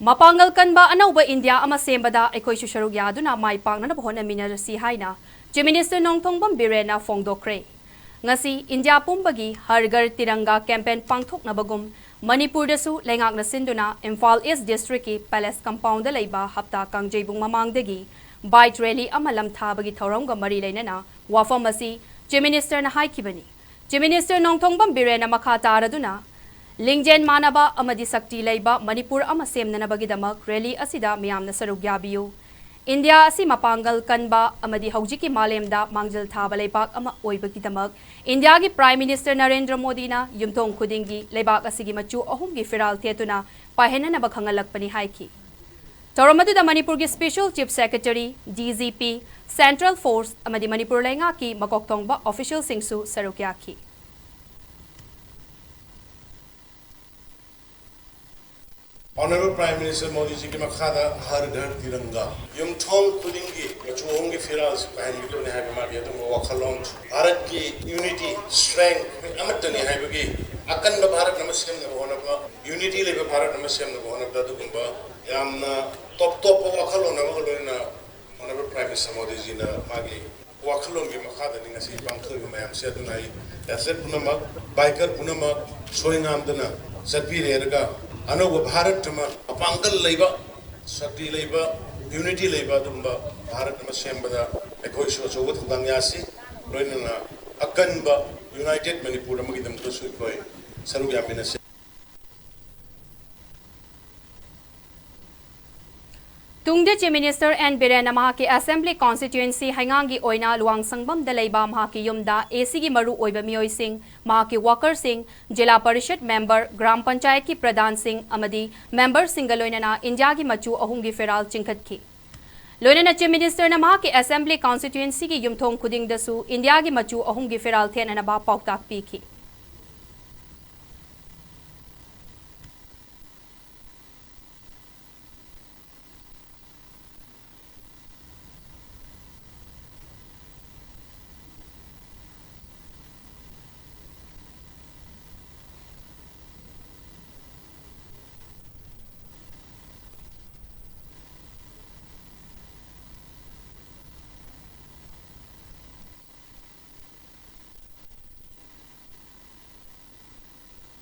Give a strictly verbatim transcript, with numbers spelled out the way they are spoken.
ꯃꯄꯥꯡꯒꯜ ꯀꯟꯕ ꯑꯅꯧꯕ ꯏꯟꯗꯤꯌꯥ ꯑꯃ ꯁꯦꯝꯕꯗ ꯑꯩꯈꯣꯏꯁꯨ ꯁꯔꯨꯛ ꯌꯥꯗꯨꯅ ꯃꯥꯏ ꯄꯥꯛꯅꯅꯕ ꯍꯣꯠꯅꯃꯤꯟꯅꯔꯁꯤ ꯍꯥꯏꯅ Chief Minister ꯅꯣꯡꯊꯣꯝꯕꯝ ꯕꯤꯔꯦꯟꯅ ꯐꯣꯡꯗꯣꯛꯈ꯭ꯔꯦ꯫ ꯉꯁꯤ ꯏꯟꯗꯤꯌꯥ ꯄꯨꯝꯕꯒꯤ ꯍꯔ ꯘꯔ ꯇꯤꯔꯪꯒꯥ campaign ꯄꯥꯡꯊꯣꯛꯅꯕꯒꯨꯝ ꯃꯅꯤꯄꯨꯔꯗꯁꯨ ꯂꯩꯉꯥꯛꯅ ꯁꯤꯟꯗꯨꯅ ꯏꯝꯐꯥꯜ East District ꯀꯤ Palace Compound ꯗ ꯂꯩꯕ ꯍꯞꯇꯥ ꯀꯥꯡꯖꯩꯕꯨꯡ ꯃꯃꯥꯡꯗꯒꯤ bike rally ꯑꯃ ꯂꯝꯊꯥꯕꯒꯤ ꯊꯧꯔꯝꯒ ꯃꯔꯤ ꯂꯩꯅꯅ ꯋꯥꯐꯝ ꯑꯁꯤ Chief Minister ꯅ ꯍꯥꯏꯈꯤꯕꯅꯤ꯫ Chief Minister ꯅꯣꯡꯊꯣꯝꯕꯝ ꯕꯤꯔꯦꯟꯅ ꯃꯈꯥ ꯇꯥꯔꯗꯨꯅ, ꯂꯤꯡꯖꯦꯜ ꯃꯥꯟꯅꯕ ꯑꯃꯗꯤ ꯁꯛꯇꯤ ꯂꯩꯕ ꯃꯅꯤꯄꯨꯔ ꯑꯃ ꯁꯦꯝꯅꯅꯕꯒꯤꯗꯃꯛ rally ꯑꯁꯤꯗ ꯃꯤꯌꯥꯝꯅ ꯁꯔꯨꯛ ꯌꯥꯕꯤꯌꯨ꯫ ꯏꯟꯗꯤꯌꯥ ꯑꯁꯤ ꯃꯄꯥꯡꯒꯜ ꯀꯟꯕ ꯑꯃꯗꯤ ꯍꯧꯖꯤꯛꯀꯤ ꯃꯥꯂꯦꯝꯗ ꯃꯥꯡꯖꯤꯜ ꯊꯥꯕ ꯂꯩꯕꯥꯛ ꯑꯃ ꯑꯣꯏꯕꯒꯤꯗꯃꯛ ꯏꯟꯗꯤꯌꯥꯒꯤ Prime Minister ꯅꯔꯦꯟꯗ꯭ꯔ ꯃꯣꯗꯤꯅ ꯌꯨꯝꯊꯣꯡ ꯈꯨꯗꯤꯡꯒꯤ ꯂꯩꯕꯥꯛ ꯑꯁꯤꯒꯤ ꯃꯆꯨ ꯑꯍꯨꯝꯒꯤ ꯐꯤꯔꯥꯜ ꯊꯦꯠꯇꯨꯅ ꯄꯥꯏꯍꯟꯅꯅꯕ ꯈꯪꯍꯜꯂꯛꯄꯅꯤ ꯍꯥꯏꯈꯤ꯫ ꯊꯧꯔꯝ ꯑꯗꯨꯗ ꯃꯅꯤꯄꯨꯔꯒꯤ Special Chief Secretary, D G P, Central Force ꯑꯃꯗꯤ ꯃꯅꯤꯄꯨꯔ ꯂꯩꯉꯥꯛꯀꯤ ꯃꯀꯣꯛ ꯊꯣꯡꯕ official ꯁꯤꯡꯁꯨ ꯁꯔꯨꯛ ꯌꯥꯈꯤ꯫ Honorable Prime Minister ꯃꯣꯗꯤꯖꯤꯒꯤ ꯃꯈꯥꯗ ꯍꯔ ꯘꯔ ꯇꯤꯔꯪꯒꯥ, ꯌꯨꯝꯊꯣꯡ ꯈꯨꯗꯤꯡꯒꯤ ꯃꯆꯨ ꯑꯍꯨꯝꯒꯤ ꯐꯤꯔꯥꯜꯁꯤ ꯄꯥꯏꯍꯟꯒꯗꯕꯅꯤ ꯍꯥꯏꯕ ꯃꯥꯒꯤ ꯑꯗꯨꯒꯨꯝꯕ ꯋꯥꯈꯜꯂꯣꯟ, ꯚꯥꯔꯠꯀꯤ unity, strength ꯑꯃꯠꯇꯅꯤ ꯍꯥꯏꯕꯒꯤ, ꯑꯀꯟꯕ ꯚꯥꯔꯠ ꯑꯃ ꯁꯦꯝꯅꯕ ꯍꯣꯠꯅꯕ, unity ꯂꯩꯕ ꯚꯥꯔꯠ ꯑꯃ ꯁꯦꯝꯅꯕ ꯍꯣꯠꯅꯕꯗ ꯑꯗꯨꯒꯨꯝꯕ ꯌꯥꯝꯅ top ꯇꯣꯞꯄ ꯋꯥꯈꯜꯂꯣꯟ ꯑꯃꯒ ꯂꯣꯏꯅꯅ Honorable Prime Minister ꯃꯣꯗꯤꯖꯤꯅ ꯃꯥꯒꯤ ꯋꯥꯈꯜꯂꯣꯟꯒꯤ ꯃꯈꯥꯗꯅꯤ ꯉꯁꯤ ꯄꯥꯡꯊꯣꯛꯏꯕ ꯃꯌꯥꯝꯁꯦ꯫ ꯑꯗꯨꯅ ꯑꯩ athlete ꯄꯨꯝꯅꯃꯛ, biker ꯄꯨꯝꯅꯃꯛ ꯁꯣꯏ ꯉꯥꯝꯗꯅ ꯆꯠꯄꯤꯔꯦꯔꯒ ꯑꯅꯧꯕ ꯚꯥꯔꯠ ꯑꯃ, ꯃꯄꯥꯡꯒꯜ ꯂꯩꯕ, ꯁꯛꯇꯤ ꯂꯩꯕ, unity ꯂꯩꯕ ꯑꯗꯨꯒꯨꯝꯕ ꯚꯥꯔꯠ ꯑꯃ ꯁꯦꯝꯕꯗ ꯑꯩꯈꯣꯏꯁꯨ ꯑꯆꯧꯕ ꯊꯧꯗꯥꯡ ꯌꯥꯁꯤ꯫ ꯂꯣꯏꯅꯅ ꯑꯀꯟꯕ united ꯃꯅꯤꯄꯨꯔ ꯑꯃꯒꯤꯗꯃꯛꯇꯁꯨ ꯑꯩꯈꯣꯏ ꯁꯔꯨꯛ ꯌꯥꯃꯤꯟꯅꯁꯤ꯫ ꯇꯨꯡꯗ Chief Minister N ꯕꯤꯔꯦꯟꯅ ꯃꯍꯥꯛꯀꯤ Assembly Constituency ꯍꯩꯉꯥꯡꯒꯤ ꯑꯣꯏꯅ ꯂꯨꯋꯥꯡꯁꯪꯕꯝꯗ ꯂꯩꯕ ꯃꯍꯥꯛꯀꯤ ꯌꯨꯝꯗ AC ꯒꯤ ꯃꯔꯨ ꯑꯣꯏꯕ ꯃꯤꯑꯣꯏꯁꯤꯡ, ꯃꯍꯥꯛꯀꯤ worker ꯁꯤꯡ, ꯖꯤꯂꯥ ꯄꯔꯤꯁꯗ member, ꯒ꯭ꯔꯥꯝ ꯄꯟꯆꯥꯌꯠꯀꯤ ꯄ꯭ꯔꯙꯥꯟꯁꯤꯡ ꯑꯃꯗꯤ member ꯁꯤꯡꯒ ꯂꯣꯏꯅꯅ ꯏꯟꯗꯤꯌꯥꯒꯤ ꯃꯆꯨ ꯑꯍꯨꯝꯒꯤ ꯐꯤꯔꯥꯜ ꯆꯤꯡꯈꯠꯈꯤ꯫ ꯂꯣꯏꯅꯅ Chief Minister ꯅ ꯃꯍꯥꯛꯀꯤ Assembly Constituency ꯒꯤ ꯌꯨꯝꯊꯣꯡ ꯈꯨꯗꯤꯡꯗꯁꯨ ꯏꯟꯗꯤꯌꯥꯒꯤ ꯃꯆꯨ ꯑꯍꯨꯝꯒꯤ ꯐꯤꯔꯥꯜ ꯊꯦꯠꯅꯅꯕ ꯄꯥꯎꯇꯥꯛ ꯄꯤꯈꯤ꯫